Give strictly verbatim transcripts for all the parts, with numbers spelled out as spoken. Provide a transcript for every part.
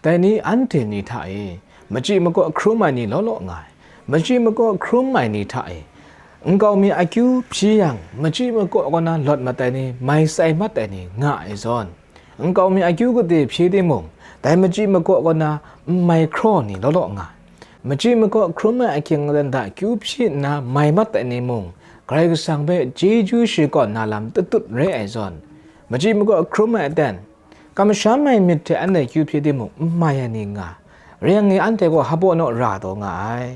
Dai ni anhte ni hta e, machyi makaw hkrum ai ni law law nga ai. Machyi makaw hkrum ai ni hta e, nkau mi akyu hpyi yang, machyi makaw kaw na lawt mat ai ni, mai sai mat ai ni nga ai zawn, nkau mi akyu gade hpyi timung, dai machyi makaw kaw na n mai hkraw ni law law nga ai. Machyi makaw hkrum ai ahkying aten hta akyu hpyi nna mai mat ai ni mung, Karai Kasang hpe chyeju shakawn na lam tatut re ai zawn, machyi makaw hkrum ai aten, kamsham ai myit hte anhte akyu hpyi timung, n mai ai ni nga, rai yang e anhte gaw hpaw naw ra taw nga ai,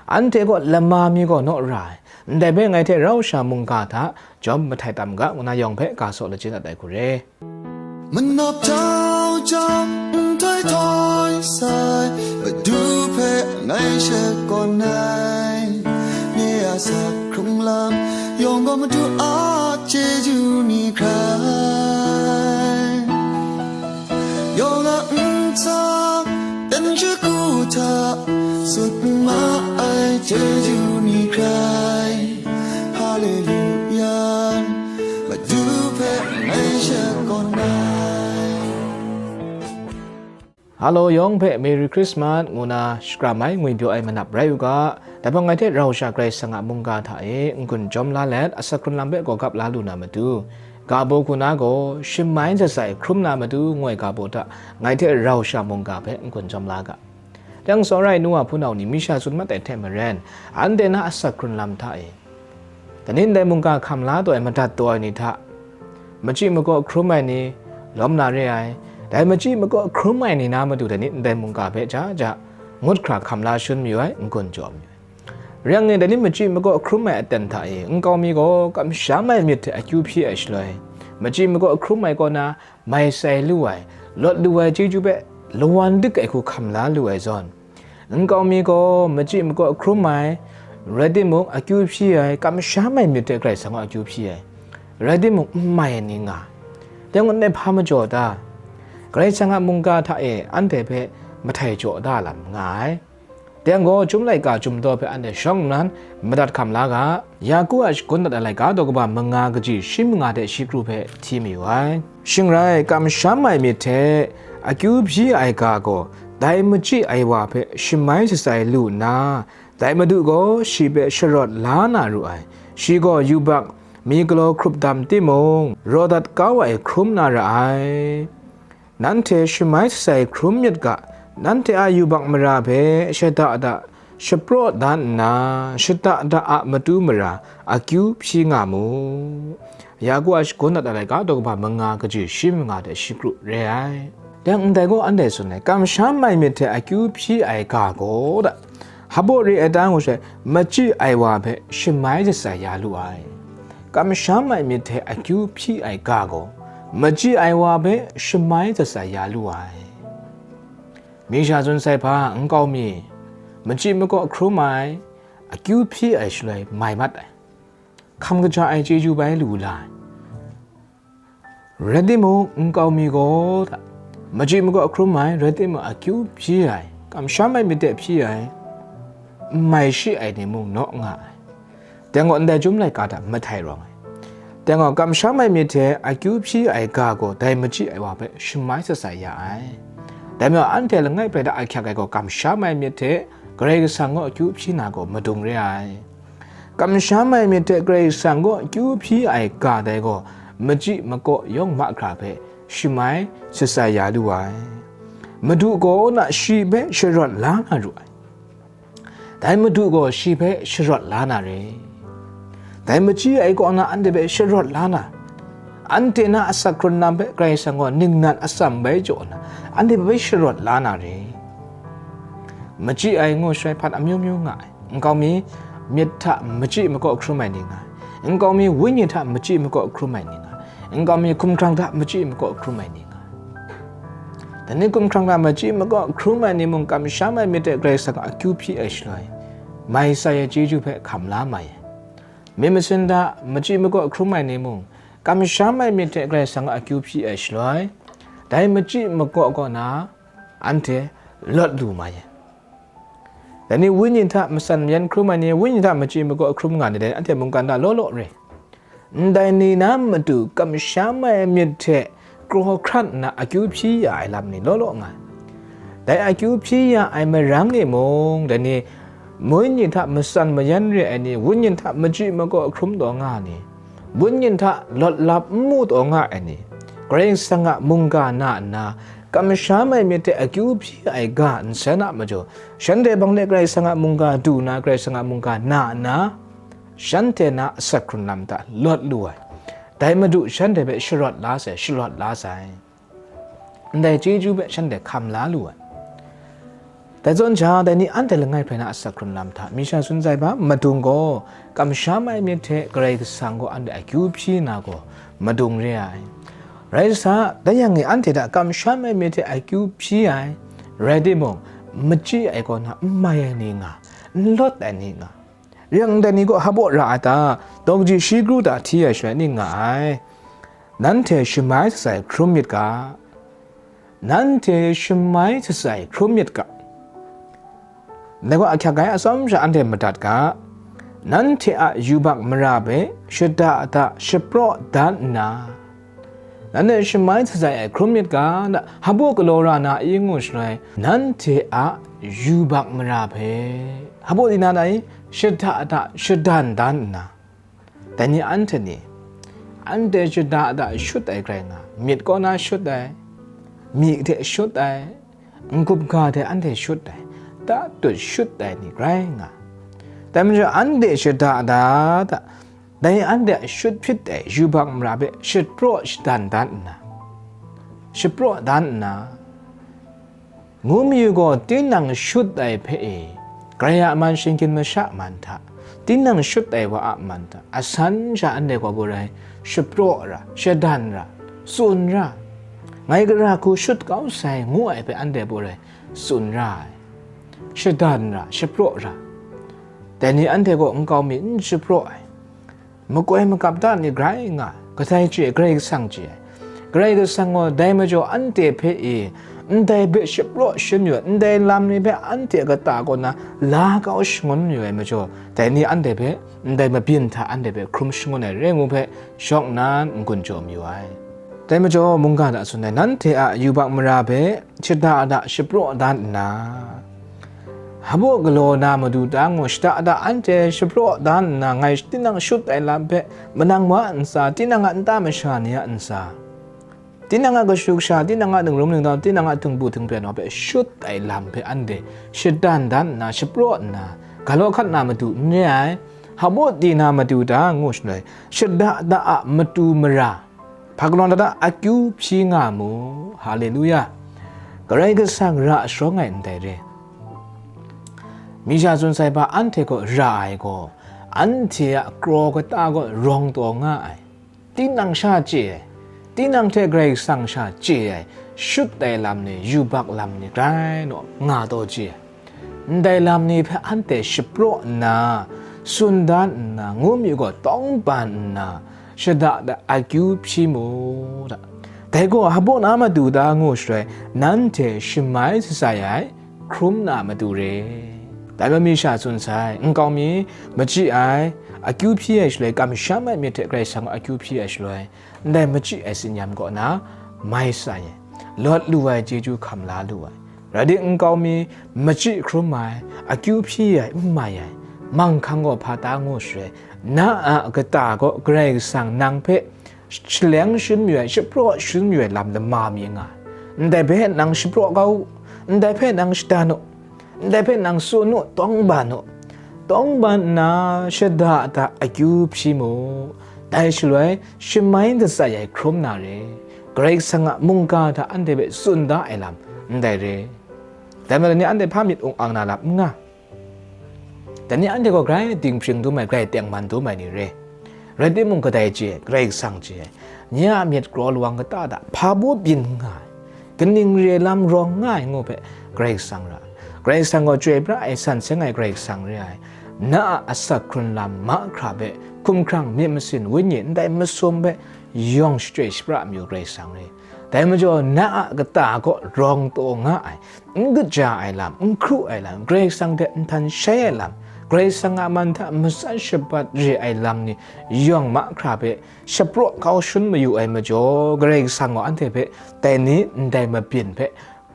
anhte gaw lama mi gaw naw ra ai, ndai hpe ngai hte rau sha mungga hta jawm mahtai tam ga, ngu na yawng hpe ga saw lachyum dat ai hku re. Manap jau jang nhtoi htoi sai, Madu hpe ngai shakawn ai. Nye a asak hkrung lam yawng gaw Madu a chyeju ni hkrai. Yawng a ntsa dan shagu hta sut ma ai chyeju ni hkrai. Haleluya, Madu hpe ngai shakawn ai. Halo yawng hpe Merry Christmas ngu na shakram ai ngwipyaw ai manap rai u ga, dai hpang ngai hte rau sha Karai Kasang a mungga hta e n-gun jawm la let, asak hkrun lam hpe gawgap la lu na matu, ga baw hku na gaw, shamai shatsai hkrum na matu, ngu ai ga baw hta ngai hte rau sha mungga hpe n-gun jawm la ga. Dang tsawra ai nu wa hpunau ni mi sha tsun mat ai hte maren, anhte na asak hkrun lam hta e, dai ni ndai mungga hkam la taw ai madat taw ai ni hta, machyi makaw hkrum ai ni lawm na re ai. Dai machyi makaw hkrum ai ni na matu dai ni ndai mungga hpe ja ja ngut hkra hkam la shun mayu ai, n-gun jaw mayu ai. Rai yang e, dai ni machyi makaw hkrum ai aten hta e, nkau mi gaw kamsham ai myit hte akyu hpyi ai shaloi, machyi makaw hkrum ai kaw na mai sai lu ai, lawt lu ai chyeju hpe lawan dik ai hku hkam la lu ai zawn, nkau mi gaw machyi makaw hkrum ai, rai timung, akyu hpyi ai, kamsham ai myit hte Karai Kasang gaw akyu hpyi ai, rai timung, n mai ai ni nga ai. Dai ngut ndai hpa majaw ta? Karai Kasang a mungga hta e anhte hpe mahtai jaw da lam nga ai. Dai yang gaw, Chyum laika Chyum daw hpe anhte shawng nnan madat hkam la ga, Yaku a shagun dat ai laika daw kaba manga kaji shi manga hte shi kru hpe hti mayu ai. Shing rai, kamsham ai myit hte akyu hpyi ai ga gaw, dai machyi ai wa hpe shamai shatsai lu nna, dai Madu gaw shi hpe sharawt la na ru ai. Shi gaw yubak mi galaw hkrup dam timung, raw dat kau ai hkrum na ra ai. Nanhte shamai shatsai hkrum myit ga, nanhte a yubak mara hpe shada da shapraw dan nna, shada da a matu mara akyu hpyi nga mu. Yaku a shagun dat ai laika daw kaba manga kaji shi manga hte shi kru re ai. Dang ndai gaw anhte tsun ai, kamsham ai myit hte akyu hpyi ai ga gaw da, hpaw re ai ta ngu sai, machyi ai wa hpe shamai shatsai ya lu ai. Kamsham ai myit hte akyu hpyi ai ga gaw, machyi ai wa hpe shamai shatsai ya lu ai. Mi sha tsun sai hpa nkau mi, machyi makaw hkrum ai, akyu hpyi ai shaloi mai mat ai, hkam kaja ai chyeju bai lu la ai. Rai timung, nkau mi gaw, machyi makaw hkrum ai, rai timung, akyu hpyi ai, kamsham ai myit hte hpyi ai, n mai shi ai ni mung naw nga ai. Dai gaw, ndai Chyum laika hta mahtai rawng ai. Dai gaw, kamsham ai myit hte akyu hpyi ai ga gaw, dai machyi ai wa hpe shamai shatsai ya ai. Dai majaw, anhte langai bai hta ahkyak ai gaw, kamsham ai myit hte Karai Kasang gaw akyu hpyi na gaw madung re ai. Kamsham ai myit hte Karai Kasang gaw akyu hpyi ai ga dai gaw, machyi makaw yawng mahkra hpe shamai shatsai ya lu ai. Madu kaw na shi hpe sharawt la na ru ai. Dai Madu gaw shi hpe sharawt la na re. Dai machyi ai kaw na anhte hpe sharawt la na, anhte na asak hkrun lam hpe Karai Kasang gaw ningnan atsam bai jaw na, anhte hpe sharawt la na re. Machyi ai ngu shaloi hpat amyu myu nga ai. Nkau mi, myit hta machyi makaw hkrum ai ni nga ai. Nkau mi, wenyi hta machyi makaw hkrum ai ni nga ai. Nkau mi, hkumhkrang hta machyi makaw hkrum ai ni nga ai. Dai ni hkumhkrang hta machyi makaw hkrum ai ni mung, kamsham ai myit hte Karai Kasang a akyu hpyi ai shaloi, mai sai ai chyeju hpe hkam la mai ai. Myit masin hta machyi makaw hkrum ai ni mung, kamsham ai myit hte Karai Kasang a akyu hpyi ai shaloi, dai machyi makaw kaw na anhte lawt lu mai ai. Dai ni wenyi hta matsan mayan hkrum ai ni, wenyi hta machyi makaw hkrum nga ni dai, anhte mungkan hta law law re. Ndai ni na matu kamsham ai myit hte kraw hkrat nna akyu hpyi ya ai lam ni law law nga ai. Dai akyu hpyi ya ai marang e mung, dai ni, wenyi hta matsan mayan re ai ni, wenyi hta machyi makaw hkrum taw nga ni, wenyi hta lawt lap n mu taw nga ai ni, Karai Kasang a mungga na nna, kamsham ai myit hte akyu hpyi ai ga nsen a majaw, shanhte hpang de Karai Kasang a mungga du na, Karai Kasang a mungga na nna, shanhte na asak hkrun lam hta lawt lu ai. Dai Madu shanhte hpe sharawt la sai, shalawt la sai. Ndai chyeju hpe shanhte hkam la lu ai. Dai zawn sha, dai ni anhte langai hprai na asak hkrun lam hta, Misha Tsun Sai hpa madung gaw, kamsham ai myit hte Karai Kasang gaw anhte akyu hpyi na gaw madung re ai. Rai sa, dai yang e anhte hta kamsham ai myit hte akyu hpyi ai, rai timung, machyi ai kaw na n mai ai ni nga, n lawt ai ni nga, Yang dai ni gaw hpabaw ra ai ta? Dawng kaji shi kru ta hti ai shaloi ning nga ai. Nanhte shamai shatsai hkrum myit ga. Nanhte shamai shatsai hkrum myit ga. Dai gaw ahkyak ai atsawm sha anhte madat ga. Nanhte a yubak mara hpe shada da shapraw dan nna, nanhte shamai shatsai ai hkrum myit ga, hpabaw galaw ra na i ngu shaloi, nanhte a yubak mara hpe hpabaw di na dai, shada da shadan dan nna, dai ni anhte ni, anhte shada da shut ai grai nga, myit kaw na shut ai, myi hte shut ai, n-gup ga hte anhte shut ai, tatut shut ai ni grai nga. Dai majaw anhte shada da, da, dai anhte a shut hpyit ai yubak mara hpe shapraw shadan dan nna, shapraw dan nna, ngu mayu gaw tinang shut ai hpe e, Karai a man shinggyim masha man hta, tinang shut ai wa a man hta, asan sha anhte gaw baw rai, shapraw ra, shadan ra, tsun ra, ngai gara hku shut kau sai ngu ai hpe anhte baw rai, tsun ra ai, shadan ra, shapraw ra. Dai ni anhte gaw nkau mi n shapraw ai, makoi makap ta ni grai nga, kadai chye ai, Karai Kasang chye ai. Karai Kasang gaw dai majaw anhte hpe e, ndai hpe shapraw shangun, ndai lam ni hpe anhte a kata kaw na la kau shangun yu ai majaw, dai ni anhte hpe ndai mabyin hta anhte hpe hkrum shangun ai re ngu hpe shawk nnan n-gun jaw mayu ai. Dai majaw mungga hta tsun ai, nanhte a yubak mara hpe shada da shapraw dan nna, hpabaw galaw na madu ta ngu shada da anhte shapraw dan nna, ngai tinang shut ai lam hpe manang wa a ntsa, tinang a nta masha ni a ntsa, tinang a kashu kasha, tinang a ningrum ningdaw, tinang a htingbu htingpyan wa hpe shut ai lam hpe anhte shadan dan nna, shapraw nna, galaw hkat na madu n re ai, hpabaw di na madu ta ngu shaloi, shada da a matu mara, hpa galaw na ta akyu hpyi nga mu. Haleluya! Karai Kasang ra sharawng ai ndai re. Misha Tsun Sai hpa anhte kaw ra ai gaw, anhte a kraw kata kaw rawng taw nga ai. Tinang sha chye ai, tinang hte Karai Kasang sha chye ai, shut ai lam ni, yubak lam ni grai naw nga taw chye ai. Ndai lam ni hpe anhte shapraw nna, tsun dan nna, ngu mi gaw tawng ban nna, shada da akyu hpyi mu da. Dai gaw hpabaw na madu ta ngu shaloi, nanhte shamai shatsai ai, hkrum na madu re. Dai majaw Misha Tsun Sai, nkau mi, machyi ai, akyu hpyi ai shaloi, kamsham ai myit hte Karai Kasang akyu hpyi ai shaloi, ndai machyi ai tsin-yam kaw na mai sai ai, lawt lu ai chyeju hkam la lu ai. Rai timung, nkau mi machyi hkrum ai, akyu hpyi ai, n mai ai, manghkang gaw hpa ta ngu shaloi, na a kata kaw Karai Kasang nang hpe shaleng shangun mayu ai, shapraw shangun mayu ai lam lama mi nga ai. Ndai hpe nang shapraw kau u, ndai hpe nang shadan u, ndai hpe nang tsun u, tawng ban u. Tawng ban nna, shada da akyu hpyi mu. Dai shaloi, shamai shatsai ai hkrum na re. Karai Kasang a mungga hta anhte hpe tsun da ai lam ndai re. Dai majaw ni anhte hpa myit ung ang na lam n nga. Dai ni anhte gaw grai dinghpring dum ai, grai tengman dum ai ni re. Rai timung, kadai chye ai, Karai Kasang chye ai. Nye a myit kraw lawang kata hta hpabaw byin nga ai, kaning re lam rawng nga ai ngu hpe Karai Kasang ra ai. Karai Kasang gaw chyoi pra ai, san seng ai Karai Kasang re ai. Na a asak hkrun lam mahkra hpe hkumhkrang myit masin wenyi ndai masum hpe yawng shachyoi shapra mayu Karai Kasang re. Dai majaw na a kata kaw rawng taw nga ai, n kaja ai lam, n hkru ai lam, Karai Kasang hte nhtan shai ai lam, Karai Kasang a man hta matsat shabat re ai lam ni yawng mahkra hpe shapraw kau shangun mayu ai majaw, Karai Kasang gaw anhte hpe dai ni ndai mabyin hpe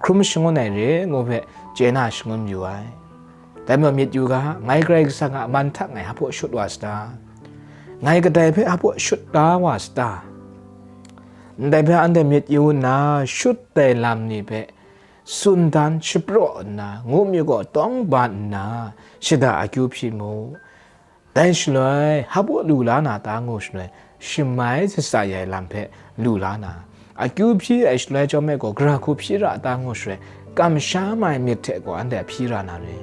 hkrum shangun ai re ngu hpe chye na shangun yu ai. Dai majaw myit yu ga, ngai Karai Kasang a man hta ngai hpa shut wa sata? Ngai kadai hpe hpa shut da wa sata? Ndai hpe anhte myit yu nna, shut ai lam ni hpe tsun dan shapraw nna, ngum yu gaw tawng ban nna, shada akyu hpyi mu. Dai shaloi, hpa lu la na ta ngu shaloi, shamai shatsai ai lam hpe lu la na, akyu hpyi ai shaloi chyawm e gaw, gara hku hpyi ra ta ngu shaloi, kamsham ai myit hte gaw anhte hpyi ra na re.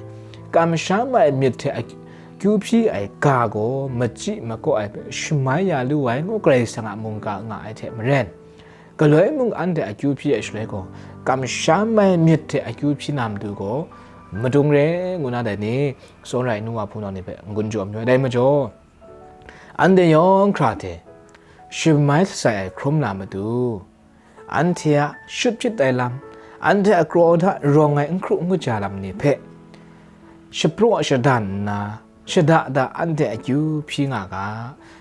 Kamsham ai myit hte akyu hpyi ai ga gaw, machyi makaw ai hpe shamai ya lu ai ngu Karai Kasang a mungga nga ai hte maren, galoi mung anhte akyu hpyi ai shaloi gaw, kamsham ai myit hte akyu hpyi na matu gaw, madung re ngu na dai ni, tsawra ai nu wa hpunau ni hpe n-gun jaw mayu ai. Dai majaw, anhte yawng hkra hte shamai shatsai ai hkrum na matu, anhte a shut hpyit ai lam, anhte a kraw hta rawng ai n hkru n kaja lam ni hpe shapraw shadan nna, shada da anhte akyu hpyi nga ga,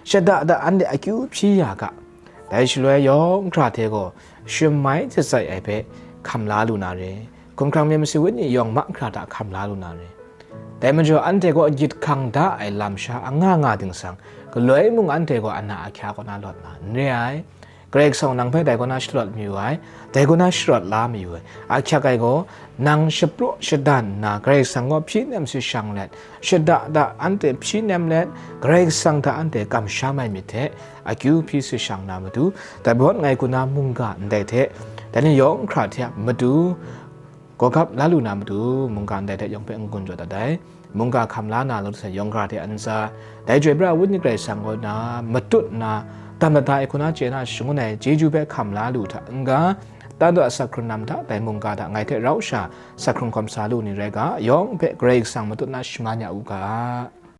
shada da anhte akyu hpyi ya ga. Dai shaloi yawng hkra hte gaw shamai shatsai ai hpe hkam la lu na re. Hkumhkrang myit masi wenyi yawng mahkra hta hkam la lu na re. Dai majaw, anhte gaw gyit hkang da ai lam sha anga nga ting sang, galoi mung anhte gaw ana ahkya kaw na lawt na n re ai. Karai Kasang nang hpe dai kaw na shalawt mayu ai, dai kaw na sharawt la mayu ai. Ahkyak ai gaw, nang shapraw shadan nna, Karai Kasang kaw hpyi nem si shang let, shada da anhte hpyi nem let, Karai Kasang hta anhte kamsham ai myit hte akyu hpyi si shang na matu, dai majaw ngai gu na mungga ndai hte, dai ni yawng hkra hte a matu, gawgap la lu na matu, mungga ndai hte yawng hpe n-gun jaw dat ai. Mungga hkam la na lut sai yawng hkra hte a ntsa, dai Chyoi pra ai Wenyi Karai Kasang kaw na matut nna, dam lata ai hku na chye na shangun ai chyeju hpe hkam la lu hta n-ga, tandaw a sak hkrun lam hta dai mungga hta ngai hte rau sha sak hkrung hkawm sa lu ni rai ga, yawng hpe Karai Kasang matut na shaman ya u ga.